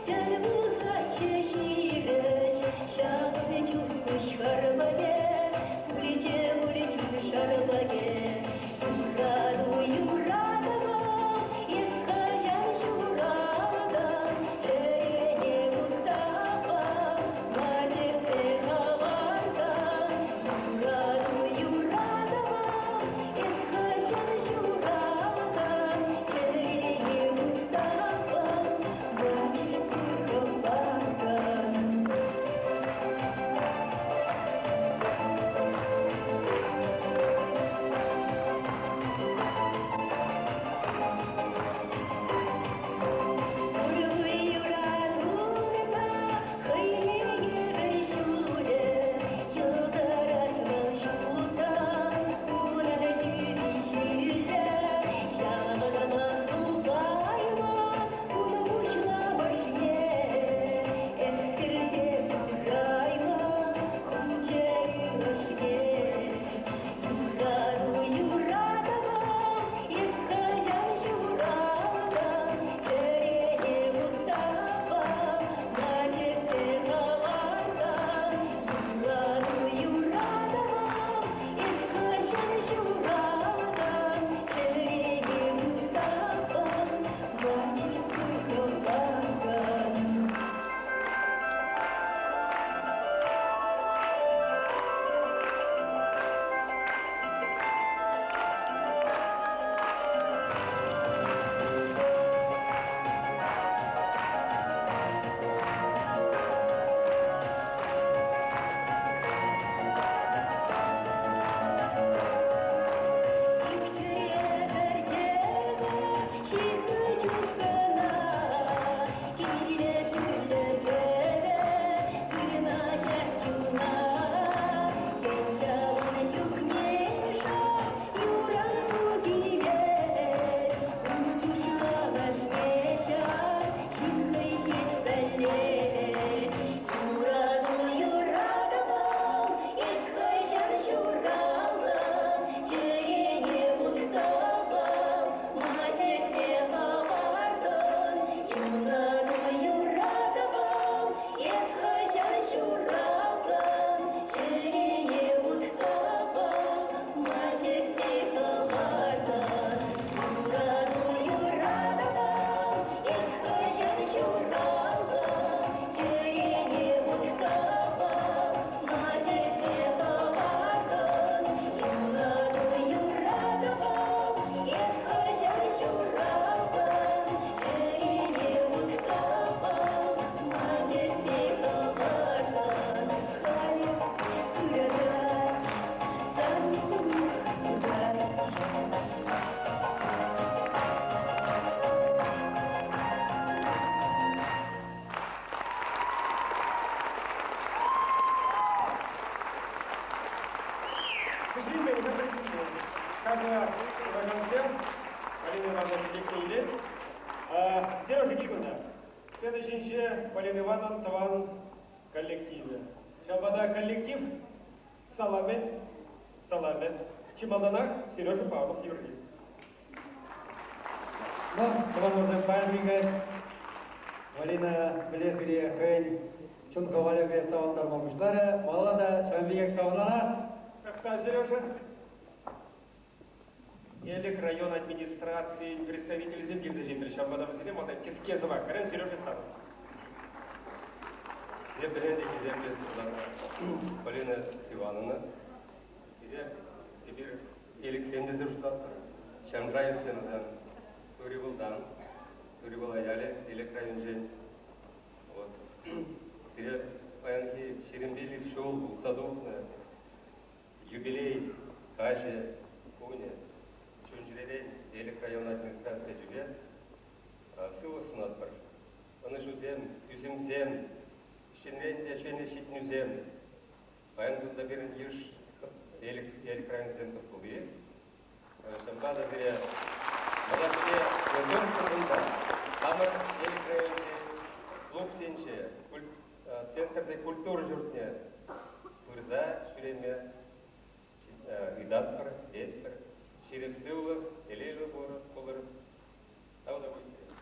Тӗл пулсаччӗ хирӗҫ, ҫавӑн чух куҫ хӑрпӑкӗ пулчӗ пуль чун шӑрпӑкӗ. Юрату юратӑвӑм, эс хӑҫан ҫуралтӑн? Чӗрене вут-тапа ма чӗртсе хӑвартӑн? Юрату юратӑвӑм, эс хӑҫан ҫуралтӑн? Чӗрене вут-тапа ма чӗртсе хӑвартӑн? Пур юрату та хӑйне евӗр ҫулӗ, йӑлтӑрать вӑл ҫутӑ, унӑн тӳпи ҫӳллӗ. Ҫавӑнпа тупаймӑн ун пуҫламӑшне, эс кӗрсе кураймӑн ху чӗрӳ ӑшне. Юрату юратӑвӑм, эс хӑҫан ҫуралтӑн? Чӗрене вут-тапа ма чӗртсе хӑвартӑн? Юрату юратӑвӑм, эс хӑҫан ҫуралтӑн? Чӗрене вут-тапа ма чӗртсе хӑвартӑн? Икчӗре пӗр тӗвӗ ҫыхнӑ чух кӑна килӗшӳллӗ кӗвӗ вырнаҫать чуна. Ҫавӑн чухне шав юрату килет, ун пуҫламӑшне ҫав ҫын хӑй ҫеҫ пӗлет. Юрату юратӑвӑм, эс хӑҫан ҫуралнӑ, чӗрене вут-тӑвӑм, ма чӗртсе хӑвартӑн? Юрату юратӑвӑм, эс хӑҫан ҫуралтӑн? Чӗрене вут-тӑвӑм, ма чӗртсе хӑвартӑн? Юрату юратӑвӑм, эс хӑҫан ҫуралтӑн? Чӗрене вут-тӑвӑм, ма чӗртсе хӑвартӑн? Юрату юратӑвӑм, эс хӑҫан ҫуралтӑн? Чӗрене вут-тӑвӑм, ма чӗртсе хӑвартӑн? Халӗ ыратать, сан умне утать. К сожалению, уже присутствует. Как куракансем, Полина Ивановна ҫитекне илет. Сережа кил-кунта. Сцена ҫинче Полина Ивановнӑн тӑван коллективӗ. Ҫавӑнпа та коллектив саламӗ, саламӗ. Чи малтанах Сережа Павлов юрри. Ну, тӑванӑмсем, паян каҫ Галина Мӗлесире хӑйӗн чун хавалӗпе савӑнтарма пуҫларӗ. Малалла та ҫавӑн пекех савӑнар. Тӑхта, Сережа. Элӗк район администрацийӗн представителӗсем килсе ҫитрӗҫ. Ҫавӑнпа та вӗсене малтан кӗске сӑмах кӗрен Сережа Савӑн. Хисеплӗ те хисеплӗ Светлана Полина Ивановна. Сире эпир Элӗксем тесе шутлатпӑр. Ҫамшаевсем вӗсем Тури Вылтан, Тури Выла ялӗ Элӗк районӗнчен. Вот. Сире паянхи 25 ҫул пулса тухнӑ юбилей каҫӗ, кунӗ чун-чӗререн Элӗк район администраци ячӗпе сывлӑх сунатпӑр. Ӑнӑҫусем, ӳсӗмсем, ҫӗнӗрен те ҫӗнӗ ҫитӗнӳсем. Паян кунта пирӗн йыш Элӗк, Элӗк районӗсем тӑп-тулли. Ҫавӑнпа та сире малашне не только кунта, хамӑр Элӗк районӗнчи клубсенче, центрти культура ҫуртне пырса ҫӳреме ыйтатпӑр, тетпӗр. Ҫирӗп сывлӑх, телейлӗ пулӑр. Тавтапуҫ сире.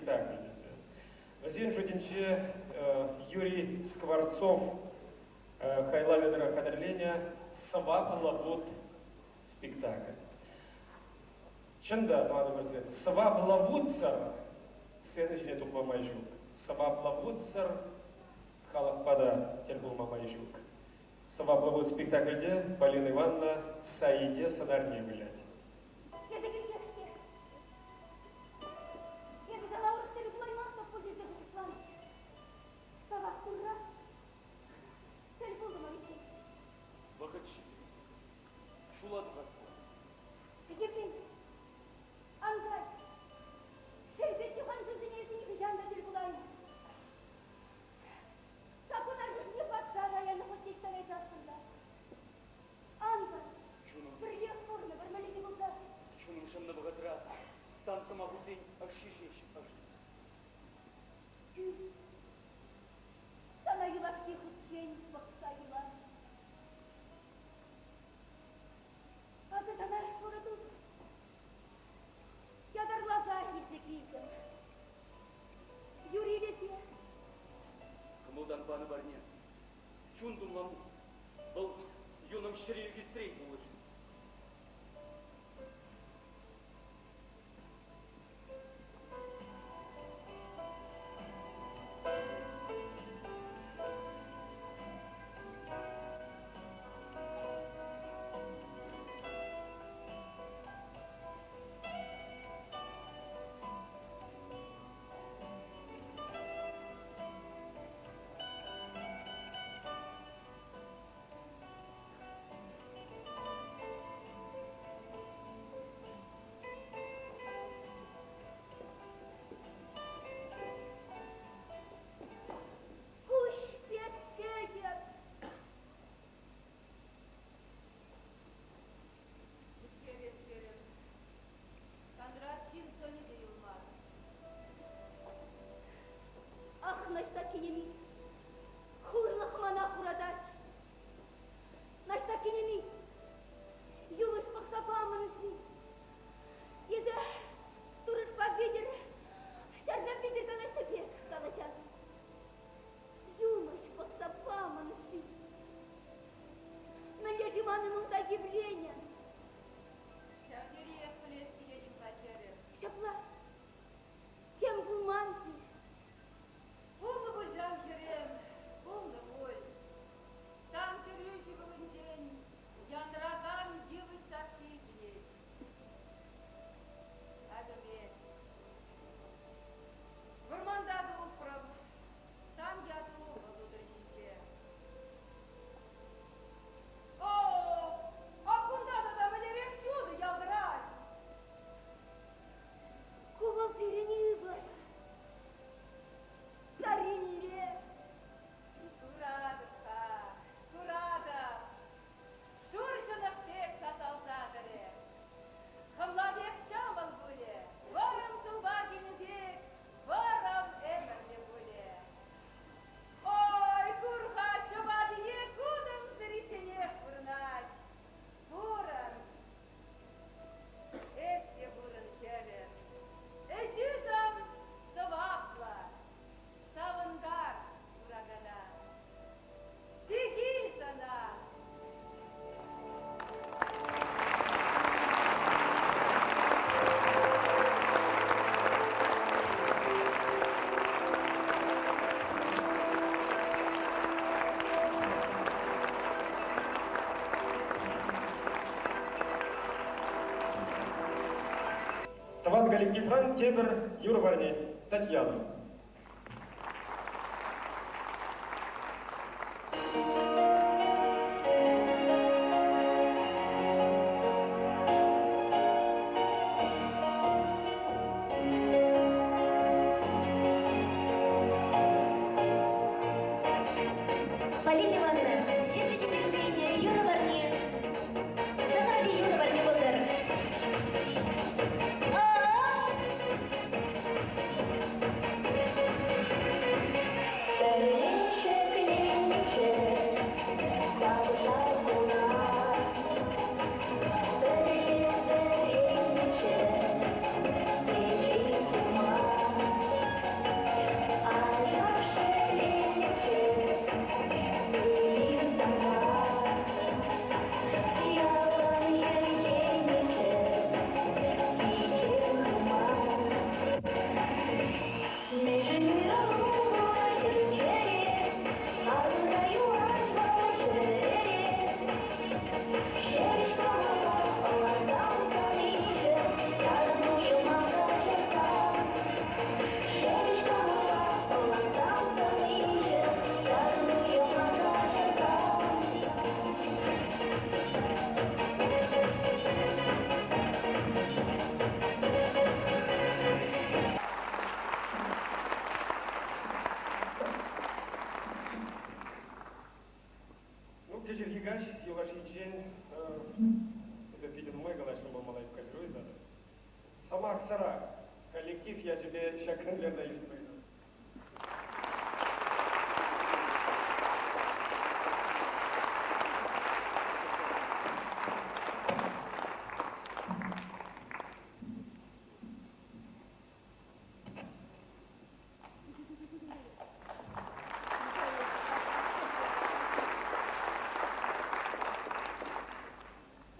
спектакль тесе. Вӗсен шутӗнче Юрий Скворцов хайлавӗ тӑрӑх хатӗрленӗ «Сӑваплӑ вут» спектакль. Чӑн та, тӑванӑмӑрсем, сӑваплӑ вутсӑр сцена ҫине тухма май ҫук. Сӑваплӑ вутсӑр халӑхпа та тӗл пулма май ҫук. Сӑваплӑ вут спектакльте Полина Ивановна Саиде сӑнарне вылять. Эсӗ килтех-ҫке. Эпӗ сана урӑх тӗл пулаймастӑп пуль тесе шухӑшланӑччӗ. Тавах Турра. Тӗл пултӑмӑр иккен. Вӑхӑт ҫитрӗ. Ҫула тухатпӑр. Епле? Ан кай. Шерпет юханшывсене эсӗ нихӑҫан та тӗл пулаймӑн. Саккун артистне патша янӑ хуть те ӑҫта кайсассӑн та. Ан кай. Чунӑм. Пӗрлех пурӑнӑпӑр, мӗнле те пулсан. Чунӑм шӑннӑ вӑхӑтра сан сӑмахусен ӑшши ҫеҫ ӑшӑтать. Кӳр. Сана юлашки хутчен пӑхса юлас. Акӑ сана шурӑ тутӑр. Ятарласа илсе килтӗм. Юри тесе. Кӑмӑлтан панӑ парне. Чун тумламу. Вӑл юнӑм ҫӗре ӳкесрен пулӑшӗ. Куҫ пек кӗтӗп. Кӗскерескерӗм, Кондрат ҫын сӑнӗ те юлмарӗ. Ах, Наҫтак кинеми, хурлӑх мана хуратать. Наҫтак кинеми, юмӑҫ пӑхса памӑн-ши? Эсӗ турӑшпа витӗр, чаршав витӗр калаҫнӑ пек калаҫатӑн. Юмӑҫ пӑхса памӑн-ши? Мӗнле-ши манӑн унта кивленӗ? Ҫав териех пӗлес килет-им-ха, хӗрӗм? Ҫапла. Тем пулман-ши? Пулнӑ пуль ҫав хӗрӗм, пулнӑ пуль. Сан хӗрӳ ҫывӑхӗнчен янракан йывӑҫ сасси килет. Акӑ ме. Вӑрманта тухрӑм, сан яту вӑл тутӑр ҫинче. О, а кунта тата мӗнлерех ҫутӑ ялтӑрать! Ку вӑл сирӗн ывӑл. Сарилле. Куратӑп-ха, куратӑп. Шур ҫӑнӑх пек тасалса тӑрӗ. Хӑмла пек ҫӑмӑл пулӗ, вӑрӑм ҫулпа килнӗ пек вӑрӑм ӗмӗрлӗ пулӗ. Ой, кур-ха, ҫӑпатине кутӑн сыричченех пурӑнать. Пурӑн. Эс те пурӑн, хӗрӗм. Ӗҫӳ сан сӑваплӑ. Савӑнтар куракана. Пехил сана! Тӑван коллективран тепӗр юрӑ парне Татьяна. Полина Ивановна, если не пельмени, юрӑ парне. Сахарли юрӑ парне пултӑр. А-а-а! сӑмахсӑрах коллектив ячӗпе ҫак конверта йышӑнма ыйтатӑп.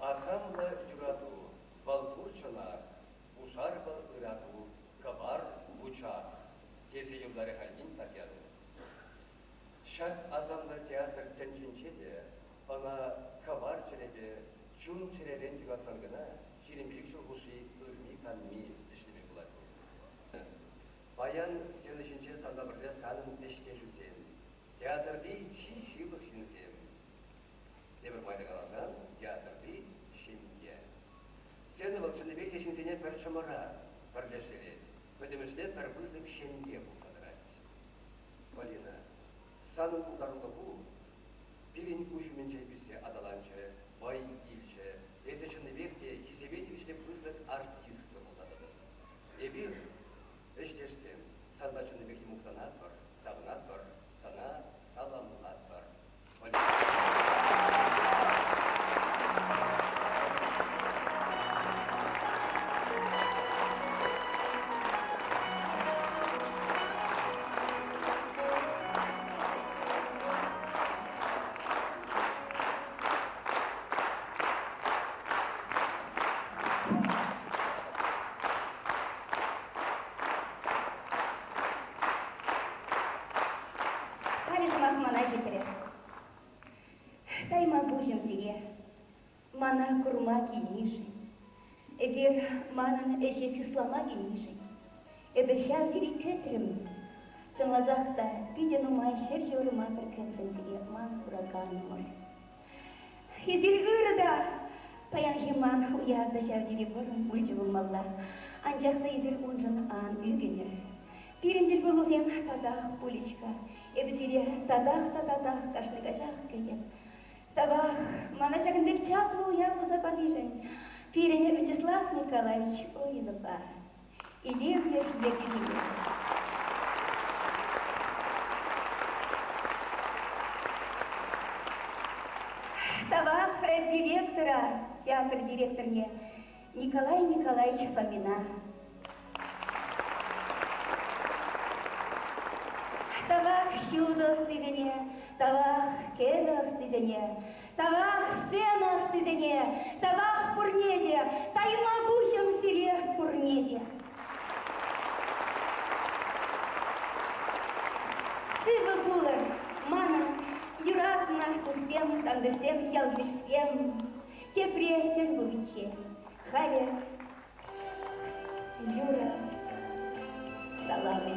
Асамлӑ юрату, вӑл пур чӑнах, пушар вӑл ырату, кӑвар вучах, тесе юрларӗ хальхин Татьяна. Ҫак асамлӑ театр тӗнчинче те ӑна кӑвар чӗрепе чун-чӗререн юратсан кӑна 25 ҫул хушши ырми-канми ӗҫлеме пулать. Паян сцена ҫинче санпа пӗрле санӑн ӗҫтешӳсем, театрти чи ҫывӑх ҫынсем. Тепӗр майлӑ каласан, театрти ҫемье. Сцена вӑл чӑннипех те ҫынсене пӗр чӑмӑра пӗрлештерет, пӗтӗмӗшле пӗр пысӑк ҫемье пулса тӑрать. Полина, санӑн пултарулӑху пирӗн куҫ умӗнче ӳссе аталанчӗ, вӑй илчӗ. Эсӗ чӑннипех те хисепе тивӗҫлӗ пысӑк артистка пулса тӑтӑн. Эпир, ӗҫтешсем, санпа чӑннипех те мухтанатпӑр, савӑнатпӑр, сана саламлатпӑр. Халӗ сӑмах мана ҫитрӗ. Тайма пуҫӑм сире, мана курма килнишӗн. Эсир манӑн ӗҫе чыслама килнишӗн. Эпӗ ҫав тери кӗтрӗм. Чӑнласах та питӗ нумай ҫӗр ҫывӑрмасӑр кӗтрӗм сире, ман кураканӑмӑр. Эсир ырӑ та паянхи ман уяв та ҫав тери вӑрӑм пулчӗ пулмалла. Анчах та эсир уншӑн ан ӳкӗнӗр. Пирӗн тӗлпулусем татах пулӗҫ-ха. Эпӗ сире татах та татах кашни каҫах кӗтӗп. Тавах, мана ҫакӑн пек чаплӑ уяв туса панишӗн пирӗн Вячеслав Николаевич Оинова илемлӗх ертӳҫине. Тавах директора, театр директорне Николай Николаевич Фомина. Тавах ҫутӑ ӑстисене, тавах кӗвӗ ӑстисене, тавах сцена ӑстисене, тавах пурне те, тайма пуҫӑм сире пурне те. Сывӑ пулӑр, манӑн юратнӑ туссем, тантӑшсем, ял-йышсем. Тепре тӗл пуличчен. Халӗ юрӑ саламӗ.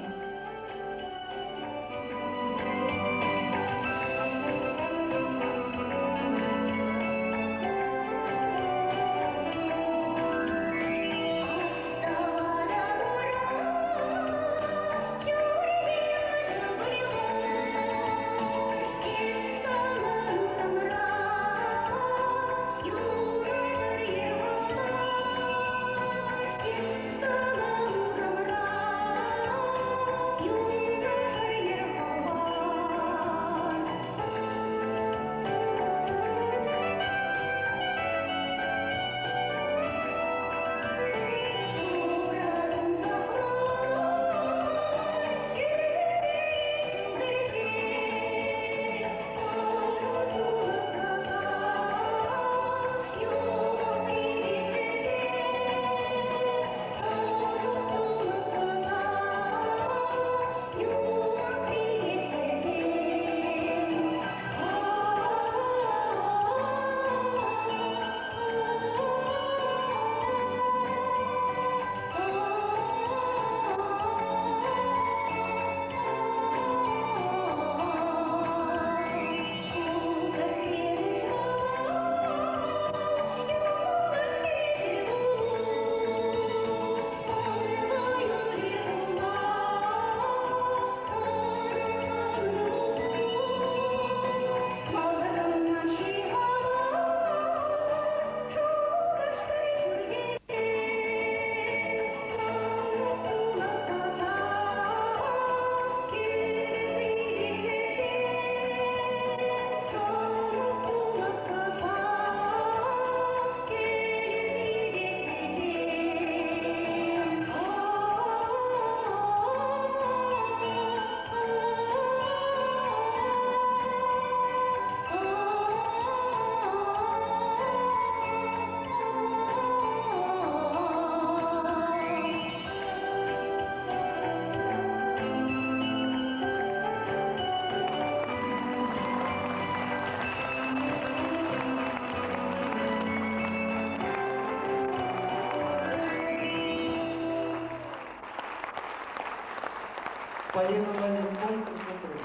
Полина валли спонсор тупрӑм.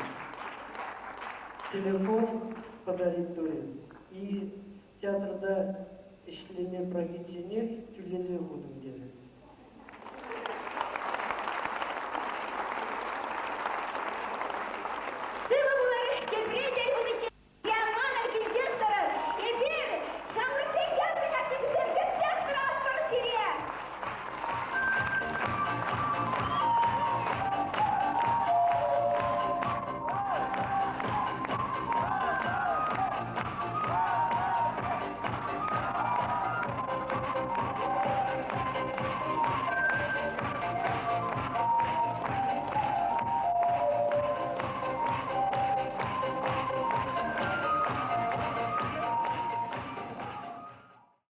Телефон подарить турӗ. И театрта ӗҫлеме пӑрахичченех тӳлесе хутӑм терӗ.